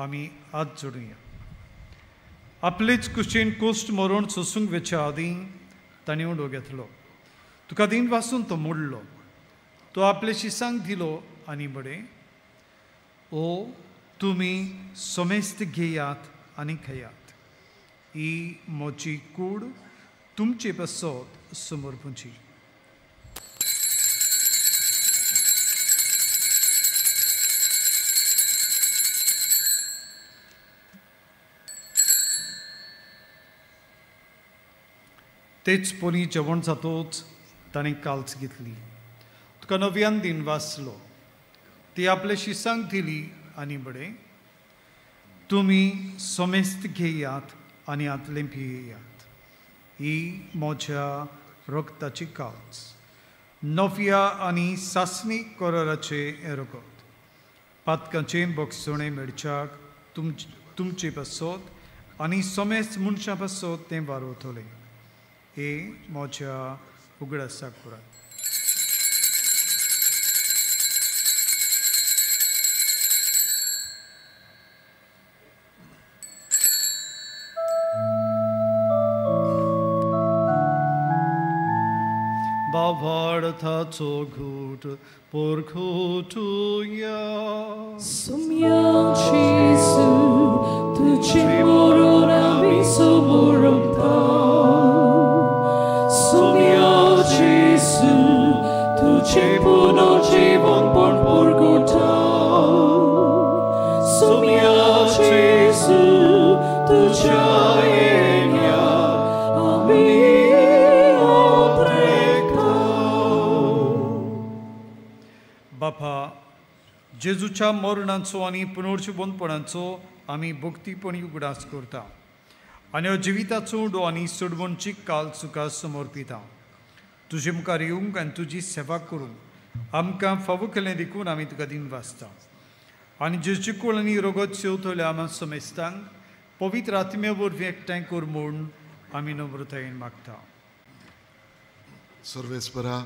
आमी हात जोडुया. आपलेच कुशीन कोश्ट मरण सोसूंक वेच्या आदीं ताणें उडो घेतलो. तुका दिन वासून तो मोडलो. तो आपले शिसांक दिलो आनी बडें, ओ तुमी समेस्त घेयात आनी खेयात, ही म्हजी कूड तुमचे पासत समर्पणची. तेच परी जेवण जातोच ताणें काल्च घेतली. तुका नव्यान दिन वाचलो. ती आपले शिसांक दिली आनी बडें, तुमी समेस्त घेयात आनी हातलें पियेयात, ही म्हज्या रगताची काल्च, नव्या आनी सासणी कराराचें रगत. पातकांचें बक्षणें मेळच्याक तुमचे पासत आनी समेस्त मनशां पासत तें वारवतलें. हे म्हज्या उगडासाक करात. भावार्थाचो घूट पोरखोटुया. सुम्या जेजू तुझे मरण आमी समर्पता. सुम्या जेजू तुझे पुनर्जीवनपण परगटा. सुम्या जेजू तुझ्या येण्या आमी. बापा, जेजूच्या मरणाचो आनी पुनर्जिवंतपणाचो आमी भक्तीपणी उगडास करता आनी हो जिविताचो उडो आनी सोडवणची काल तुका समर्पिता. तुजे मुखार येवंक आनी तुजी सेवा करूंक आमकां फावो केलें देखून आमी तुका दिन वाचता. आनी जेजूची कूड आनी रगत सेवतल्या आमकां समेस्तांक पवित्र आत्म्या वरवीं एकठांय कर म्हूण आमी नम्रतायेन मागता. सर्वेस्परा,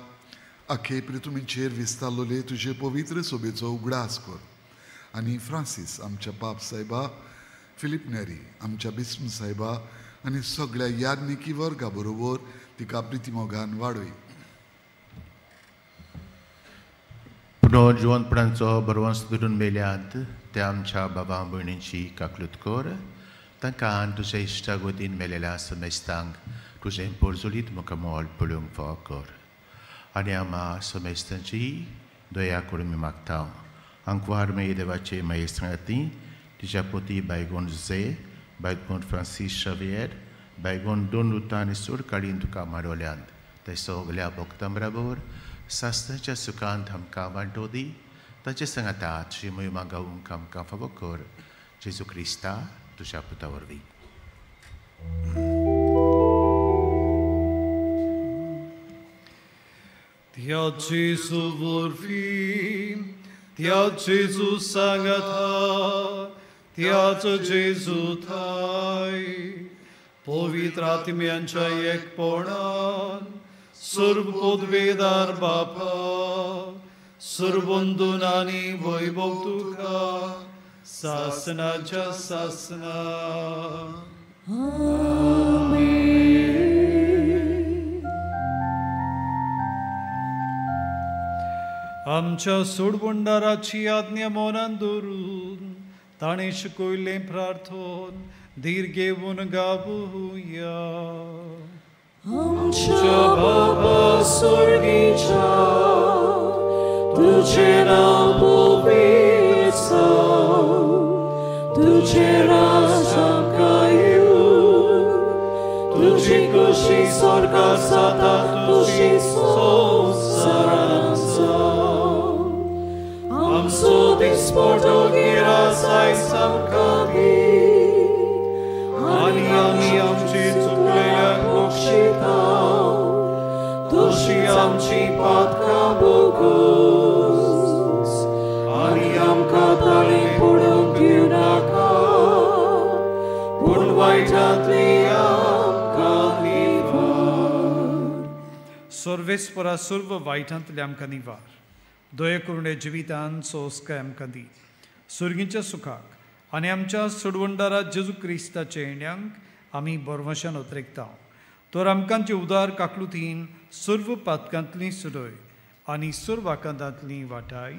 आखे प्रितुमीचेर विस्तारलोले तुजे पवित्र सोबेचो उगडास कर आनी फ्रांसीस आमच्या पाप सायबा, फिलीप नेरी आमच्या बिस्म सायबा आनी सगळ्या याज्ञिकी वर्गा बरोबर तिका प्रितिमोगान वाडय. पुनर्जिवंतपणाचो बरवंस धरून मेल्यात त्या आमच्या बाबा भयणींची काकलूत कर. तांकां तुज्या इश्टागोतीन मेलेल्या समेस्तांक तुजें पोरजोलीत मुखामोल पळोवंक फावो कर. आनी आमा समेस्तांची दया करून मी मागता. आंकवार मागीर देवाचे मायेस्त्रांती तिच्या पोती बायगोन जुजे, बायगोन फ्रांसीस शावियर, बायगोन दोन रुतां आनी सोड काडीन तुका माडवल्यांत ते सगल्या भक्तां बराबर सासणाच्या सुखांत आमकां वांटो दी. ताचे सांगाता तुजी मोहिमा गावूंक आमकां फावो कर. जेजू क्रिस्ता तुज्या पुता वरवीं. त्या जेजू वरवीं, त्या जेजू सांगाता, त्याच जेजू थाय, पवित्र आत्म्यांच्या एकपणान सर्व पदवेदार बापा, सर्वंदून आनी वैभव तुका सासनाच्या सासना. आमच्या सोडवणदाराची आज्ञा मनान दवरून ताणें शिकयल्लें प्रार्थन धीर घेवन गावया. आमच्या बाबा स्वर्गीच्या, तुझें नांव पवित्र जावं, तुझें राज आमकां येवं, तुजी खोशी स्वर्गार जाता तशी संवसारांत जावं. आमचो दिसपडो गिरास आयज आमकां दी, आनी आमी आमची चुकलेल्यांक बक्षिता तशी आमची पातकां बोगोस, आनी आमकां ताळें पडूंक दिवनाका, पूण सर्वेस्परा सर्व वायटांतले आमकां निवार, दया करुणे जिवितान सोंसकाय आमकां दी. सुर्गींच्या सुखाक आनी आमच्या सोडवणदारा जेजू क्रिस्ताच्या येण्यांक आमी बरवशान उतरेकता. तर आमकांचे उदार काकलुतीन सर्व पातकांतली सुडय आनी सर्व आकांतांतली वाटाय.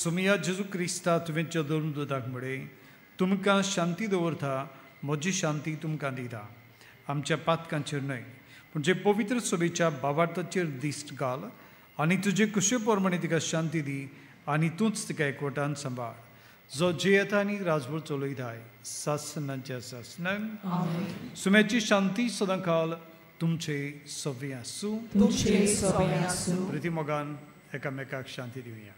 सुमिया जेजू क्रिस्ता तुवें चदुर्म दुदाक म्हळें, तुमकां शांती दवरता, म्हजी शांती तुमकां दिता. आमच्या पातकांचेर न्हय पूण जे पवित्र सभेच्या बाबार्थाचेर दिश्ट घाल आनी तुजे कुशे प्रमाणे तिका शांती दी आनी तूंच तिका एकवटान सांबाळ, जो जियेता आनी राजभर चलयताय सासनाच्या सासनाक. सुम्याची शांती सदांकाल तुमचे सवे आसूं. प्रितीमोगान एकामेकाक शांती दिवया.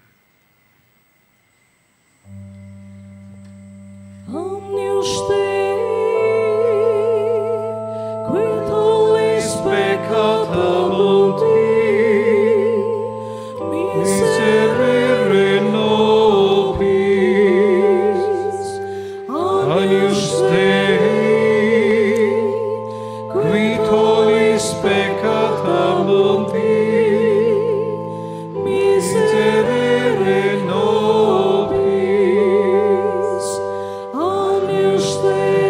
Agnus Dei, qui tollis peccata mundi, miserere nobis. Agnus Dei, qui tollis peccata mundi, miserere nobis. Agnus Dei,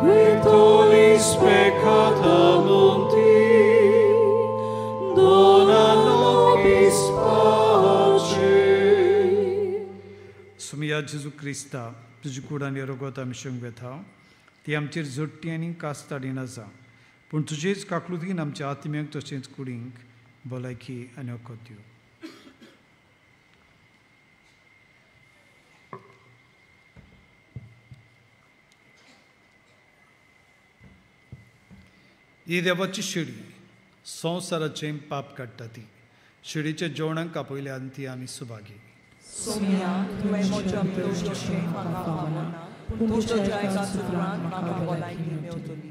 qui tollis peccata mundi, dona nobis pace. सुमिया जेजू क्रिस्ता तुजी कूड आनी रगत आमी शंग वेता, ती आमचेर जोडटी आनी कास्त हाडिना जा, पूण तुजेच काकलुतीन आमच्या आत्म्यांक तशेंच कुडींक भलायकी आनी वखद दिवं. ही देवाची शिडी संवसाराचें पाप काडटा. ती शिडीच्या जेवणाक कापयल्यान ती आमी सुभागी. सोम्या, तुवें म्हज्या मेवचें म्हाका फावना, पूण तुज्या एका सुत्रान म्हाका भलायकी मेवतली.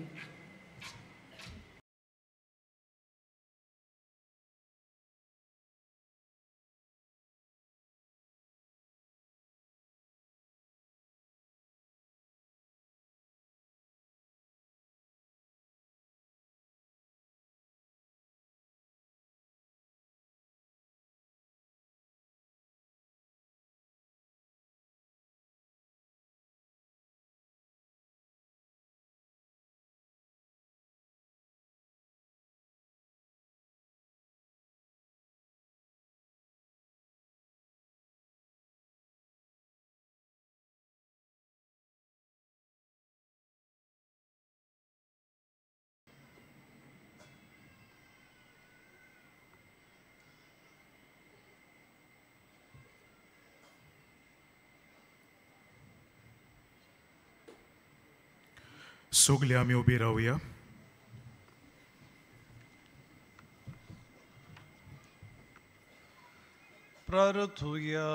सगळे आमी उबी रावया. प्रार्थुया.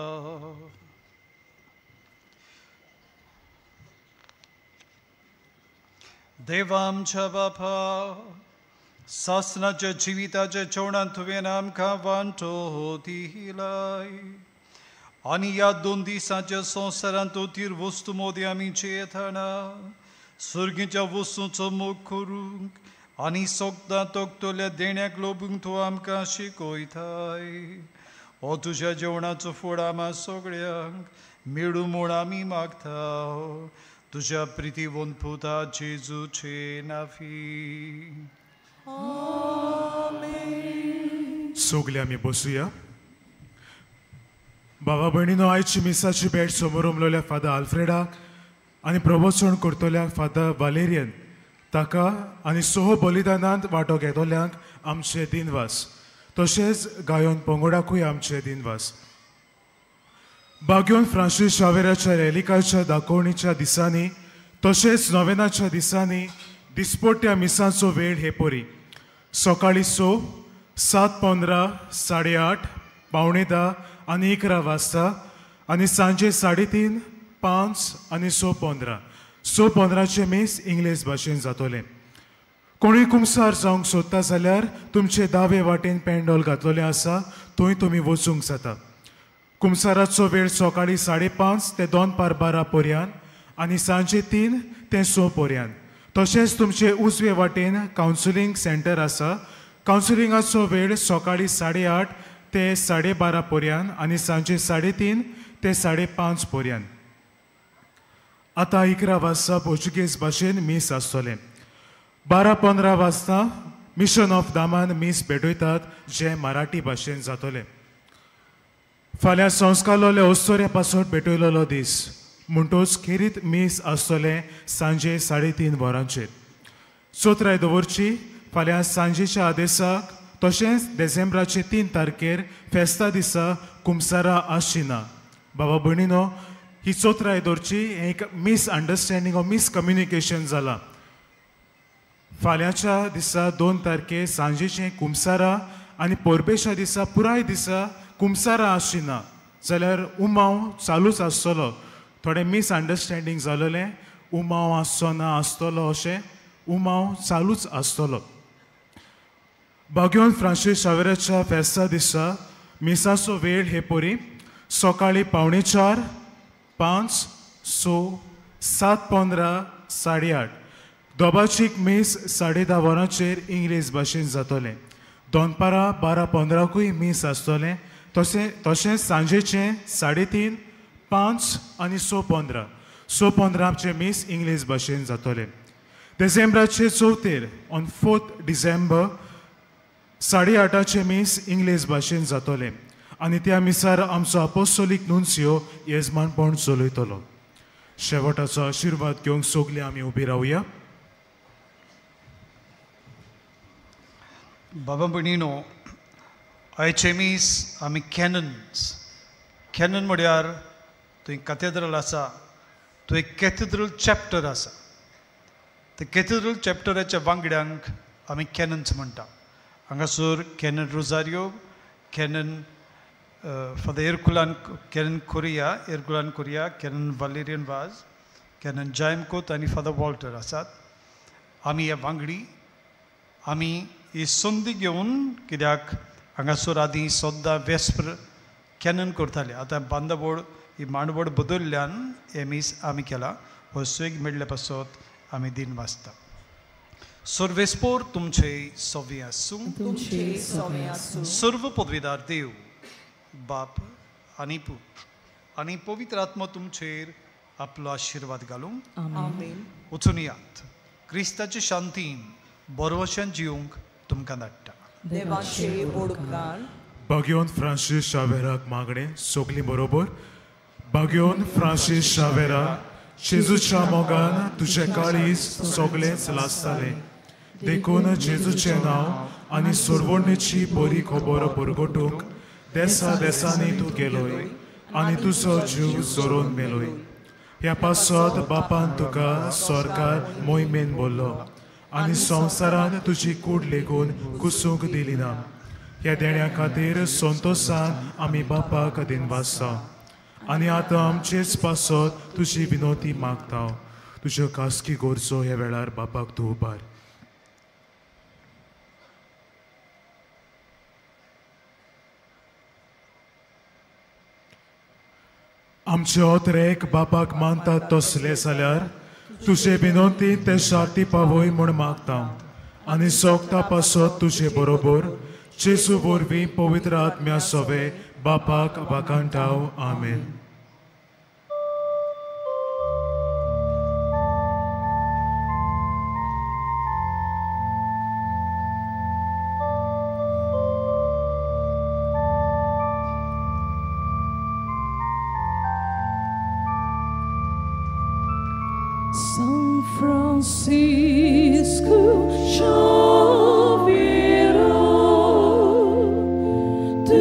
देवा आमच्या बापा, सासनाच्या जिविताच्या जेवणान तुवें आमकां वांटो दिलाय आनी ह्या दोन दिसांच्या संवसारांत तीर वस्तू मोदी आमी जियेतना सुर्गीच्या वस्तूंचो मोग करूंक आनी सोगदां तोखतल्या देण्याक लोबूंक तूं आमकां शिकयताय. हो तुज्या जेवणाचो फुड आमा सगळ्यांक मेळूं म्हूण आमी मागता, तुज्या प्रितीवंत पुता जेजूचे नाफी. सगळे आमी बसुया. बाबा भयणीनो, आयची मिसाची भेट समोर उमलोल्या फादर आल्फ्रेडाक आनी प्रवचन करतल्या फादर वालेरियन ताका आनी सोह बलिदानांत वांटो घेतल्यांक आमचे दिनवास, तशेंच गायन पंगडाकूय आमचे दिनवास. बाग्योन फ्रांसीस शावेराच्या रेलिकाच्या दाखोवणीच्या दिसांनी तशेंच नोवेनाच्या दिसांनी दिसपट्ट्या मिसांचो वेळ हे परी: सकाळीं 6, 7:15, 8:30, 9:45 आनी 11 वाजता आनी सांजे 3:30, 5 आनी 6:15. 6:15 मीस इंग्लीश भाशेन जातलें. कोणूय कुमसार जावंक सोदता जाल्यार तुमचे दावे वाटेन पेंडोल घातलेलें आसा, थंय तुमी वचूंक जाता. कुमसाराचो वेळ सकाळीं 5:30 ते 11:45 पर्यंत आनी सांजे 3 ते 6 पर्यंत. तशेंच तुमचे उजवे वाटेन कावन्सिलींग सेंटर आसा. कावन्सिलिंगाचो वेळ सकाळीं 8:30 ते 12:30 पर्यंत आनी सांजे 3:30 ते 5:30 पर्यंत. आतां 11 वाजता पोर्चुगेज भाशेन मीस आसतलें. 12:15 वाजता मिशन ऑफ दामान मीस भेटयतात, जें मराठी भाशेन जातलें. फाल्यां संस्कारलोले अस्तोऱ्या पासत भेटयलेलो दीस म्हणटोच खेरीत मीस आसतलें सांजे 3:30 वरांचेर. चोत्राय दवरची फाल्यां सांजेच्या आदेसाक तशेंच डिसेंबराचे 3 तारखेर फेस्ता दिसा कुमसारा आसची ना. बाबा भयणीनो, ही चोत्राय दवरची हें एक मिसअंडरस्टँडींग वा मिसकम्युनिकेशन जालां. फाल्यांच्या दिसा 2 तारखेर सांजेचें कुमसारा आनी परबेच्या दिसा पुराय दिसा कुमसारा आसची ना जाल्यार उमाव चालूच आसतलो. थोडें मिसअंडरस्टँडींग जालेलें, उमाव आसचो ना आसतलो अशें, उमाव चालूच आसतलो. बाग्योन फ्रांसीस शावेराच्या फेस्ता दिसा मिसाचो वेळ हे परी सकाळीं 3:45, 5, 6, 7:15, 8:30. दोबाचीक मीस 10:30 वरांचेर इंग्लीश भाशेन जातलें. दनपारां 12:15कूय मीस आसतलें. तशेंच सांजेचें 3:30, 5 आनी 6:15. 6:15चें मीस इंग्लीश भाशेन जातलें. डिसेंबराचे 4 ऑन 4 डिसेंबर 8:30चें मीस इंग्लीश भाशेन जातलें आनी त्या मिसार आमचो आपोस्टोलीक नुन्सियो येजमानपण चलयतलो. शेवटाचो आशिर्वाद घेवंक सगळे आमी उबी रावया. बाबा भयणीनो, आयचें मीस आमी कॅनन्स, कॅनन म्हळ्यार थंय कॅथेड्रल आसा, थंय कॅथेड्रल चॅप्टर आसा. त्या कॅथेड्रल चॅप्टराच्या वांगड्यांक आमी कॅनन्स म्हणटा. हांगासर canon Rosario, canon father Erculan, canon Correa, Erculan Correa, canon Valerian Vaz, canon Jaime Cote आनी फादर वॉल्टर आसात. आमी हे वांगडी आमी ही संदी घेवन, कित्याक हांगासर आदीं सद्दां वेस्पर कॅनन करताले, आतां बांदावळ ही मांडवळ बदल्ल्यान हें मीस आमी केलां. हो स्वेग मेळ्ळे पासत आमी दिन वाचता. सर्वेस्पोर तुमचे सवे आसूं. सर्व पदवीदार देव बाप आनी पूत आनी पवित्र आत्मा तुमचेर आपलो आशिर्वाद घालूं. वचून यात, क्रिस्ताचे शांतीन बरवशान जिवंक तुमकां धाडटा. बाग्योन फ्रांसीस शावेराक मागणें सगलीं बरोबर. बाग्योन फ्रांसीस शावेरा, जेजूच्या मोगान तुजें काळीज सगळेंच लासतालें, देखून जेजूचें नांव आनी सोडवणेची बरी खबर परगटूंक देसा देसांनी तूं गेलोय आनी तुजो जीव जोरोवन मेलोय. ह्या पासत बापान तुका सरकार मोहिमेन बोल्लो आनी संवसारान तुजी कूड लेगून कुसूंक दिली ना. ह्या देण्या खातीर संतोशान आमी बापाक दिनवासता आनी आतां आमचेच पासत तुजी विनोती मागता. तुज्यो खासगी गरजो ह्या वेळार बापाक तूं उबार. आमचे ओतरेक बापाक मानतात तसले जाल्यार तुजे विनोती ते शार्ती पावय म्हूण मागता आनी सोगता पासत तुजे बरोबर जेजू वरवीं पवित्र आत्म्या सवे बापाक वाखाणटाव. आमेन. São Francisco Xavier, tu